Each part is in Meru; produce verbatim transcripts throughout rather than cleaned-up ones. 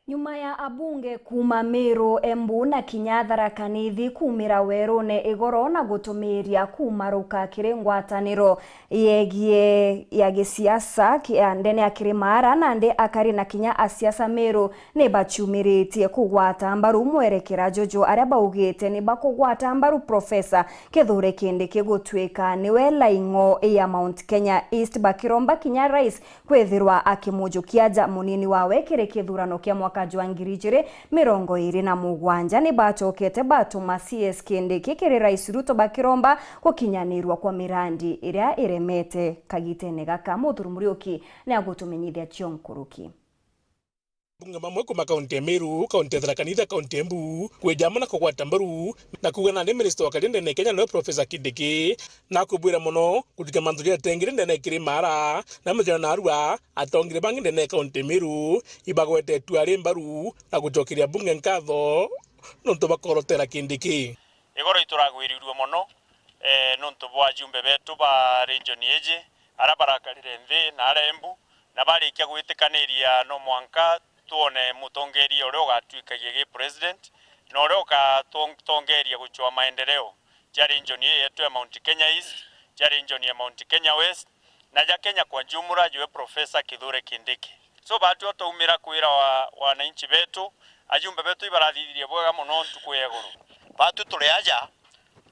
Nyuma ya abunge kuuma Meru, Embu na kinya Tharaka Nithi kuumira werune igoro na gutumiiria kuumaruka kiri ngwataniro yegie ya gisiasa ki-, ya ndene ya Kirimara, nandi akari na kinya asiasa Meru ni baciumiritie kugwata mbaru mwerekera juju aria baugite ni bakugwata mbaru Professor Kithure Kindiki gutuika niwe laing'o ya Mount Kenya East, bakiromba kinya rais kwithirwa akimujukia ja munini wawe kiri kithurano kia mwaka jwa ngiri ijiri mirongo iri na mugwanja. Ni bacokete batuma C S Kindiki kiri Rais Ruto bakiromba gukinyanirwa kwa mirandi iria iremete kagitene gaka. Muthuri Muriuki ni agutumenyithia cio nkuruki. Bunge bamwe kuma kaunti ya Meru, kaunti ya Tharaka Nithi, kaunti ya Embu, kwija amwe na kugwata mbaru na kuuga nandi minista wa karia ndene ya Kenya niwe Professor Kindiki, na akwibwira mono gutuika mantu jaria atengire ndene ya Kirimara na muthenya na arua atongire bangi ndene ya kaunti ya Meru ibagwetetue ari mbaru na gucokeria bunge nkatho nontu bakorotera Kindiki. Igoro ituragwirirue mono, eh, nontu bwa ajumbe betu ba region iji, aria barakarire nthi na aria Embu, na barikia gwitikaniria no mwanka twone mutongeria uria ugatwikagia gi president, na uria ugatongeria gucwa maendeleo ja region ii yetu ya Mount Kenya East, ja region ya Mount Kenya West, na ja Kenya kwa jumla, jwe Professor Kithure Kindiki. So, batwi o twaumira kwira wa, wananchi betu, ajumbe betu ibarathithirie bwega mono ntuku ya igoro. Batwi turi aja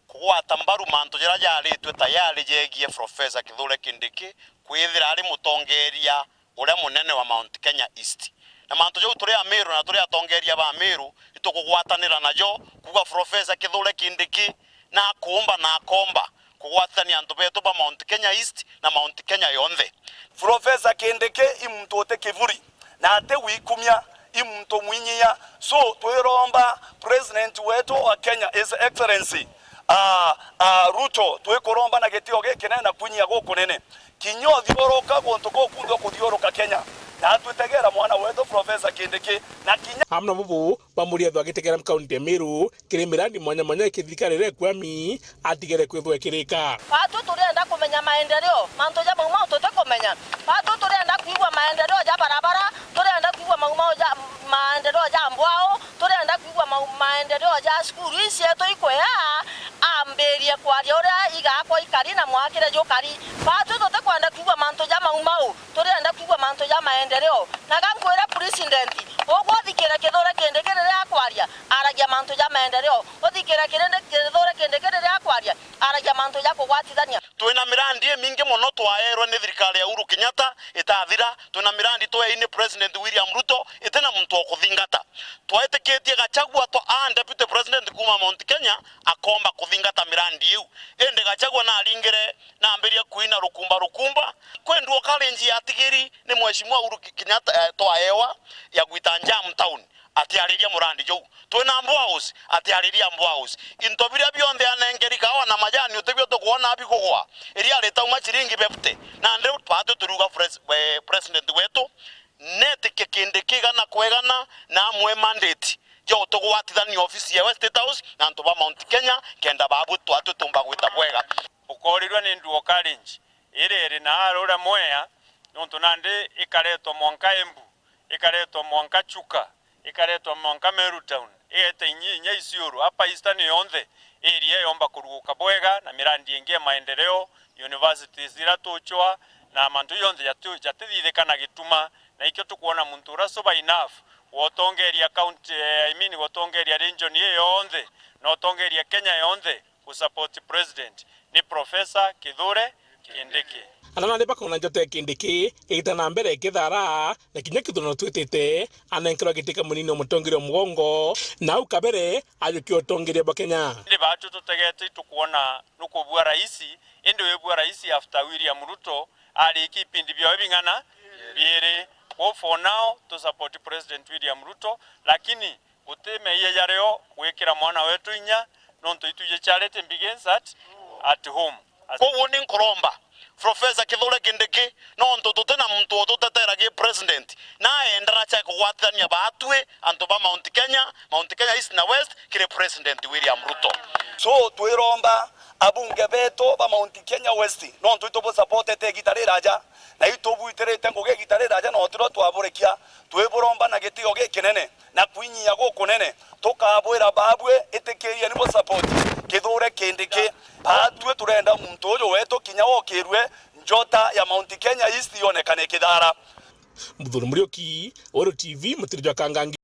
kugwata mbaru mantu jaria jaritwe tayari jegie Professor Kithure Kindiki kwithira ari mutongeria uria munene wa Mount Kenya East. Na mantu jau turi Amiru na turi atongeria ba Amiru, itukugwatanira najo kuuga Professor Kithure Kindiki na akuumba na akomba kugwatithania antu betu ba Mount Kenya East na Mount Kenya yonthe. Professor Kindiki i muntu uti kiburi na ati wikumia, i muntu mwinyia. So, twiromba President wetu wa Kenya, His Excellency, ah, ah, Ruto, twikuromba na gitio gikinene na kwinyia gukunene. Kinya uthiuruka guntu kuu kunthe ukuthiuruka Kenya, na atwitegera mwana wetu Professor Kindiki, na kinya amwe na bubu bamuria ethwa agitegera kaunti ya Meru kiri mirandi mwanya mwanya ya kithirikari iria ikwami atigere kwithwa ikirika. Batwi turienda kumenya maendeleo, mantu ja mau mau tutikumenya. Batwi turienda kwigua maendeleo ja barabara, turienda kwigua mau mau ja, maendeleo ja mbwao, turienda kwigua mau, maendeleo ja cukuru ii cietu ikuya ambirie kwaria uria igakwa ikari na mwakire jukari. Batwi tutikwenda kwigua mantu ja mau mau, turienda kwigua mantu ja maendeleo. Na ga nkwire president, ugwe uthikire Kithure Kindiki riria akwaria, aragia mantu ja maendeleo. Uthikire kirindi Kithure Kindiki riria akwaria, aragia mantu ja kugwatithania. Twina mirandi imingi mono twaerwe ni thirikari ya Uhuru Kenyatta itathira. Twina mirandi tweei ni President William Ruto, itina muntu wa kuthingata. Twaitikitie Gachagua twa, a Deputy President kuuma Mount Kenya akomba kuthingata mirandi iu. Indi Gachagua naringire nambirie kuina rukumba rukumba. Kwi nduo challenge yatigiri ni Mheshimiwa Uhuru Kenyatta, eh, twaewa ya gwita Jam Town. Atiariria murandi juu. Twina Mbwaus, atiariria Mbwaus. Into biria bionthe anengeri kawa na majani utibio tukwona bigugwa. Iria ritauma ciringi fifty. Nandi batwi turiuga pres-, eh, president wetu, netikie Kindiki igana kwa igana na amwe mandate ja utugwatithania ofisi ya State House na antu ba Mount Kenya, kenda babu twatwi tumba gwita bwega. Ukorirwa ni nduo challenge iri iri na aruria mwea, nontu nandi ikaretwa mwanka Embu, ikaretwa mwanka Chuka, ikaretwa mwanka Meru Town, igeta inya inya Isiolo, Upper Eastern yonthe, area yomba kuruguka bwega na mirandi ingi ya maendeleo, universities iria tucwa, na mantu jonthe jatu-, jatithithika na gituma. Na ikio tukwona muntu uria sober enough gwotongeria county, eh, I mean, gwotongeria region ii yonthe, na utongeria Kenya yonthe, ku support president ni Professor Kithure Kindiki. Ana nandi bakona njata ya Kindiki igita na mbere ikithara, na kinya kithurano twitite anenkerwa giti kia munini wa mutongeria wa mugongo, na au kabere ajukia utongeria bwa Kenya. Indi batu tutegete itukwona nukubua raisi, indi wibua raisi after William Ruto arikia ipindi biawe bing'ana biiri. Kwou for now, tu support President William Ruto, lakini guti meeyia jario gwikira mwana wetu inya, nontu itwiji charity begins at, at home. Koguo ni nkuromba Professor Kithure Kindiki, nontu tuti na muntu ututetera gi president, na aendera cha kugwatithania baatwi antu ba Mount Kenya, Mount Kenya East na West, kiri President William Ruto. So, twiromba abunge betu ba Mount Kenya West, nontu itubusapotete igita riraja, na itubwitirite ngugi igita riraja, na utiro twaburekia, twiburomba na gitio gikinene, na kwinyia gukunene, tukabwira babwe, itikirie ni busapoti Kithure Kindiki. Batwi turenda muntu uju wetu kinya wokirue njota ya Mount Kenya East yonekane Kithara. Muthuri Muriuki, Weru T V, Mutiri jwa Kangangi.